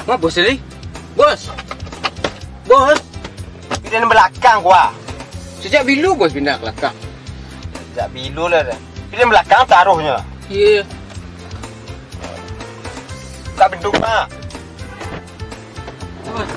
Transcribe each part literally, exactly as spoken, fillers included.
Wah, bos tadi. Bos. Bos. Pilihan belakang gua. Sejak bilu bos pindah ke belakang? Sejak bilu lah dah. Pilihan belakang taruhnya. Iya. Tak bendung, Pak. Bos.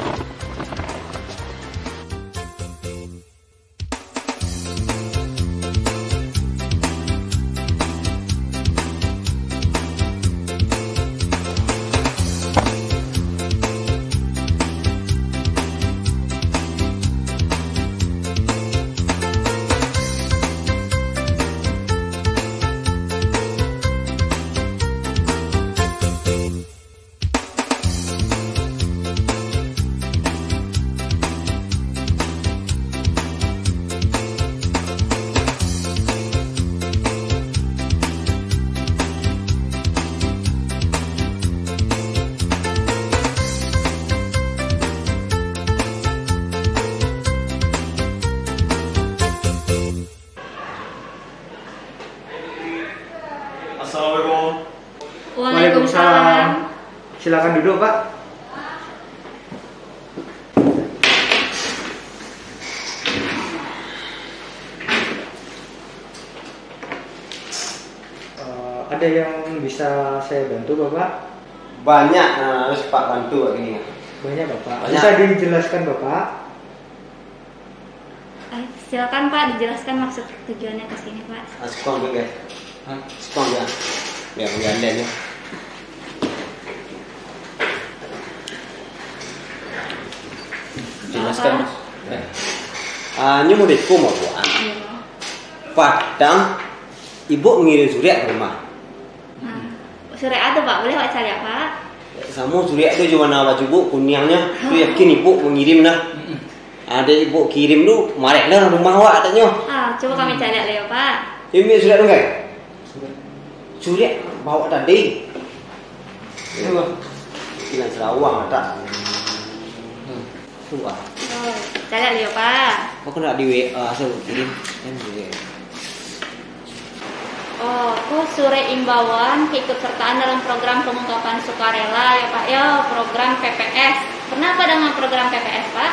Assalamualaikum. Waalaikumsalam. Silakan duduk, Pak. Eh, ada yang bisa saya bantu, Bapak? Banyak, nah, harus Pak bantu, Pak, gini. Banyak, Bapak. Banyak. Bisa dijelaskan, Bapak? Eh, silakan, Pak, dijelaskan maksud tujuannya ke sini, Pak. Ah, sukong tu, guys. Hah? Sukong tu, ah. Biar, biar dia je. Jelaskan, Apa? Mas. Eh. Ah, nyo modeko, Mak, buat. Iya. Patang, ibu ngirim surat ke rumah. Nah, surat apa tu, Pak? Boleh Pak caliak, Pak? Samo surat tu jo warna bacubuk kuniangnyo. Tu yakin ibu mangirim nah. Mm-mm. Ado ibu kirim tu, marek lah rumah awak katonyo. Ah, cubo kami caliak lah yo, Pak. Ini surat tu, kan? Surat bawa tadi. Ini mah. Bilang Sarawak tak? Hmm. Wah. Oh, caliak lah yo, Pak. Aku nak di W A, saya kirim. Kan di W A. Oh, tu surat imbauan keikutsertaan dalam program pengungkapan sukarela, ya, Pak, ya, program P P S. Pernah apa dengan program P P S, Pak?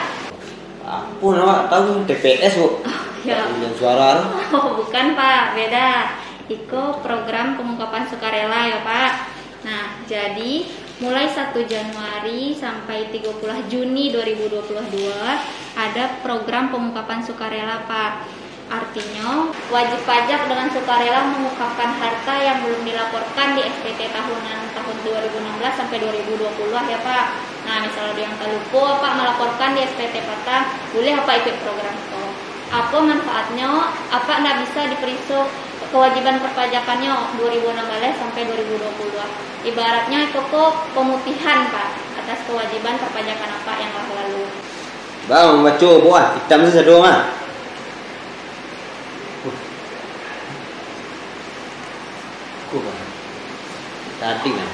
Apa nama tahu T P S, Bu? Oh, ya. Yang suara tu. Oh, bukan, Pak. Beda. Iko program pengungkapan sukarela, ya, Pak. Nah, jadi mulai satu Januari sampai tiga puluh Juni dua ribu dua puluh dua, ada program pengungkapan sukarela, Pak. Artinyo, wajib pajak dengan sukarela mengungkapkan harta yang belum dilaporkan di S P T tahunan tahun dua ribu enam belas sampai dua ribu dua puluh, ya, Pak. Nah, misalnya ada yang talupo, Apak malaporkan di S P T patang, buliah Apak ikuik program ko. Apo manfaatnyo? Apak ndak bisa diperiso kewajiban perpajakannyo dua ribu enam belas sampai dua ribu dua puluh. Ibaratnyo iko ko pemutihan, Pak, atas kewajiban perpajakan Apak yang lah lalu. Bang, baco buah hitam tu sado mah. Ku, Bang. Tadi, Bang.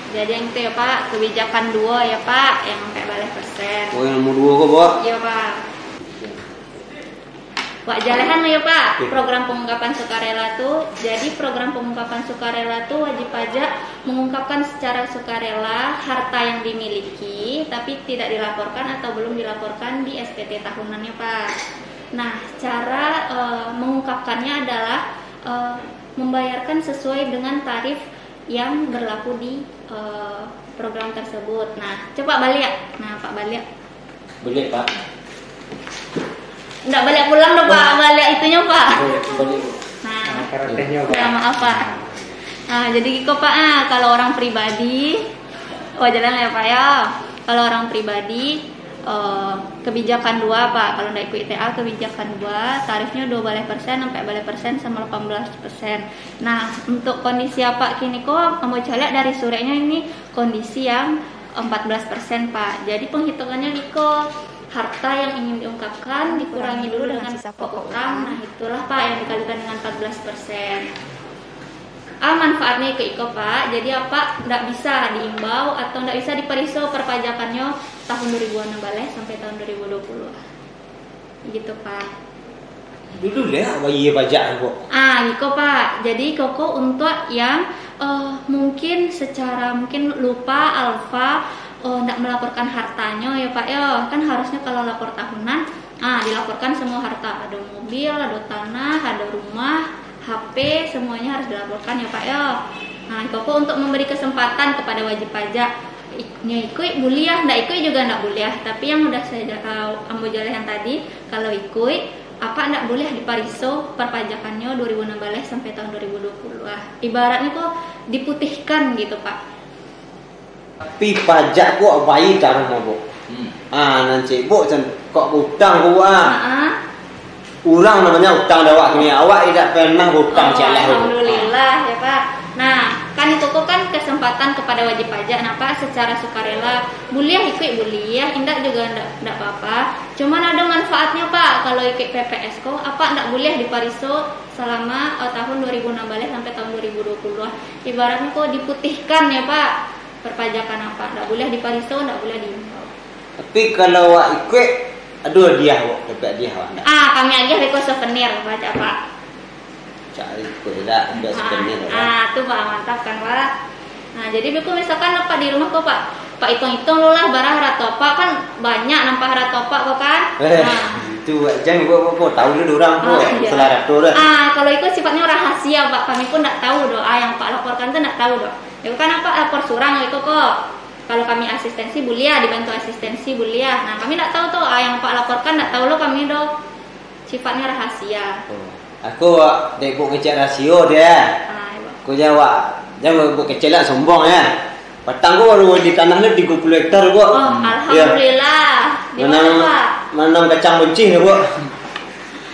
Jadi yang itu ya, Pak, kebijakan dua ya, Pak, yang sampai baleh persen. Oh, yang nomor dua ko, Pak? Iya, Pak. Wak jalehan ya, Pak, Oke. program pengungkapan sukarela tu. Jadi, program pengungkapan sukarela tu wajib pajak mengungkapkan secara sukarela harta yang dimiliki, tapi tidak dilaporkan atau belum dilaporkan di S P T tahunannya, Pak. Nah, cara, eh, mengungkapkannya adalah, eh, membayarkan sesuai dengan tarif yang berlaku di, eh, program tersebut. Nah, coba balik. Nah, Pak balik. Balik, Pak. Ndak balik pulang doh, Pak. Balik. Balik itunyo, Pak. Balik, balik. Nah, Nah, karatehnyo, Pak. Ya, maaf, Pak. Nah, jadi iko, Pak, ah, kalau orang pribadi, oh, jalan ya, Pak, ya. Kalau orang pribadi, eh, kebijakan dua, Pak. Kalau ndak ikut I T A, kebijakan dua, tarifnyo dua baleh persen sampai baleh persen sama delapan belas persen. Nah, untuk kondisi Apak kini ko, ambo caliak dari sureknyo ini kondisi yang empat belas persen, Pak. Jadi, penghitungannyo iko, harta yang ingin diungkapkan dikurangi dulu dengan pokok utang. Nah, itulah, Pak, yang dikalikan dengan empat belas persen. Ah, manfaatnyo iko-iko, Pak. Jadi, Apak ndak bisa diimbau atau ndak bisa dipariso perpajakannyo tahun dua ribu enam belas sampai tahun dua ribu dua puluh. Gitu, Pak. Dulu lah bayar pajak, Pak. Ah, iko, Pak. Jadi, iko ko untuk yang, Eh, mungkin secara, mungkin lupa Alfa, eh, ndak melaporkan hartanyo ya, Pak, ya. Kan harusnya kalau lapor tahunan, ah, dilaporkan semua harta. Ada mobil, ada tanah, ada rumah, H P, semuanya harus dilaporkan ya, Pak, ya. Nah, iko ko untuk memberi kesempatan kepada wajib pajak. Ik-, nyo ikuik buliah, ndak ikuik juga ndak buliah. Tapi yang udah saya ja-, eh, ambo jalehan tadi, kalau ikuik, Apak ndak buliah dipariso perpajakannyo dua ribu enam belas sampai tahun dua ribu dua puluh. Ah, ibaratnyo ko diputihkan gitu, Pak. Tapi pajak ko bayi taruh mabok. Hmm. Ah, nan cebok can kok utang ko, ah. Ha-ha. Urang namanya utang dek awak kini. Awak indak pernah utang. Oh, cialah tu. Alhamdulillah ya, Pak. Nah, kan itu ko kan kesempatan kepada wajib pajak, nah, Pak, secara sukarela. Buliah ikuik buliah, indak juga ndak, ndak apa-apa. Cuman ada manfaatnya, Pak. Kalau ikuik P P S ko, Apak ndak buliah dipariso selama, eh, tahun dua ribu enam belas sampai tahun dua ribu dua puluh. Ibaratnya ko diputihkan ya, Pak. Perpajakan Apak ndak buliah dipariso, ndak buliah diimbau. Tapi kalau awak ikuik, ado hadiah, Bok, dapek hadiah awak ndak? Ah, kami agiah beko souvenir, Pak, cak, Pak. Cak ikuik dak, dak souvenir, Pak. Ah, tu, Pak, mantap kan, Pak? Nah, jadi beko misalkan Apak di rumah ko, Pak, Pak itung-itung lu lah, bara harato Apak, kan banyak nampah harato Apak ko kan? Eh, nah. Itu, Bok, jan, Bok, Bok, Bok, tahu lu urang, Bok, oh, iya, masalah harato dah. Ah, kalau itu sifatnya rahasia, Pak, kami pun ndak tahu doh, ah, yang Apak laporkan tu ndak tahu doh. Itu kan Apak lapor surang itu ko. Kalau kami asistensi buliah, dibantu asistensi buliah. Nah, kami ndak tahu tu, ah, yang Apak laporkan ndak tahu lo kami doh. Sifatnya rahasia. Oh. Aku, dek Bok kecek rasio dia. Ah, iya. Aku jawab, jangan Bok kecek lah, sombong ya. Patang ko baru di tanah ni tiga puluh hektar, Bok. Oh, iya. Alhamdulillah. Di mana, Pak? Manam kacang bencih, Bok.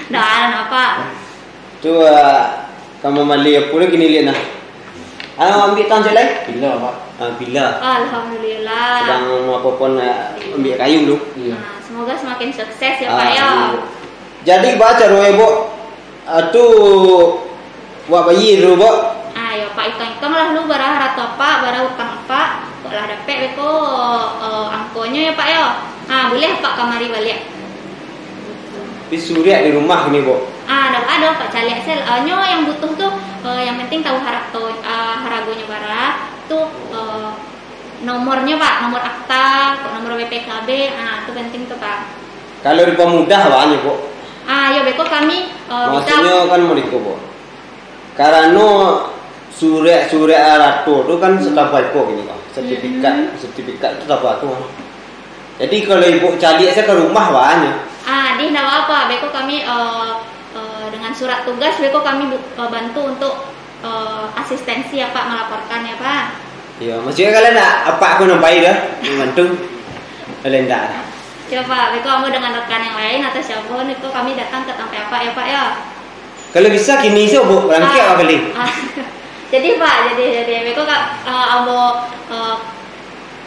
Dah, kenapa? Tu, ah, kamu mali apa lagi ni, lihat nah. Ah, ambil tang cek lai? Bila, Pak. Ah, bila. Alhamdulillah. Sedang mau apa pun, ah, ambil kayu dulu. Iya. Nah, semoga semakin sukses ya, Pak, ya. Ah, iya. Jadi, baca doa, Bok. Ah, tu, buat bayi dulu, Bok. Ah, ya, Pak, hitung-hitung lah dulu, bara harato Apak, bara utang Apak. Kok lah dapek beko, eh, angkonyo ya, Pak, ya. Ah, boleh Apak kamari baliak. Tapi surek di rumah ni, Bok. Ah, dak ado, Pak, caliak sel. Ah, nyo yang butuh tu, eh, yang penting tahu harato, ah, haragonyo bara, tu, eh, nomornyo, Pak, nomor akta, nomor B P K B, ah, tu penting tu, Pak. Kalau dipamudah, Pak, nyo, Bok. Ah, yo, beko kami, eh, bisa. Maksudnyo kan model iko, Bok. Karano surek-surek arato tu kan, hmm, setabal ko gini, Bang. Sertifikat, hmm, sertifikat tu tabal tu, Bang. Jadi, kalau ibu caliak sajo ka rumah, Bang, nyo. Ah, dih, ndak apa-apa. Beko kami, eh, eh, dengan surat tugas, beko kami bu-, eh, bantu untuk, eh, asistensi Apak melaporkan, ya, Pak. Iyo, maksudnyo kalian nak, Apak ko nan pai dah, bantu. Kalian ndak. Coba, beko ambo dengan rekan yang lain atau siapa, beko kami datang ke tempat Apak, ya, Pak, ya. Kalau bisa kini se, Bok, barangkek, ah, kali. Ah. Jadi, Pak, jadi, jadi, beko ka, eh, ambo, eh,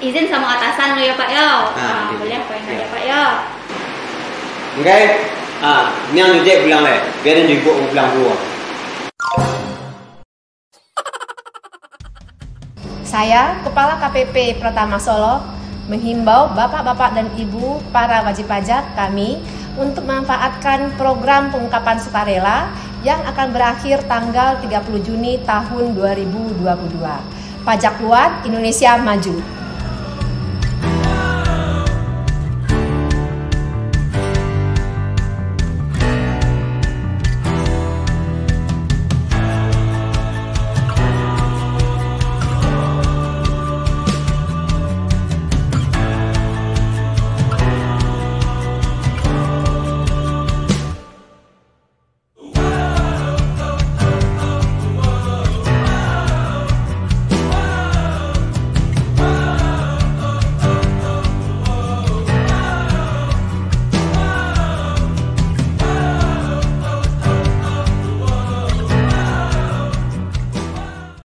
izin samo atasan lo, ya, Pak, ya. Ah, ah, jadi. Boleh, Pak, ya, Pak, ya. Oke. Ah, ni ang jujek pulang lai. Biar ang jujek pulang dulu. Saya, Kepala K P P Pratama Solok, menghimbau bapak-bapak dan ibu para wajib pajak kami untuk memanfaatkan program pengungkapan sukarela yang akan berakhir tanggal tiga puluh Juni tahun dua ribu dua puluh dua. Pajak Kuat, Indonesia Maju.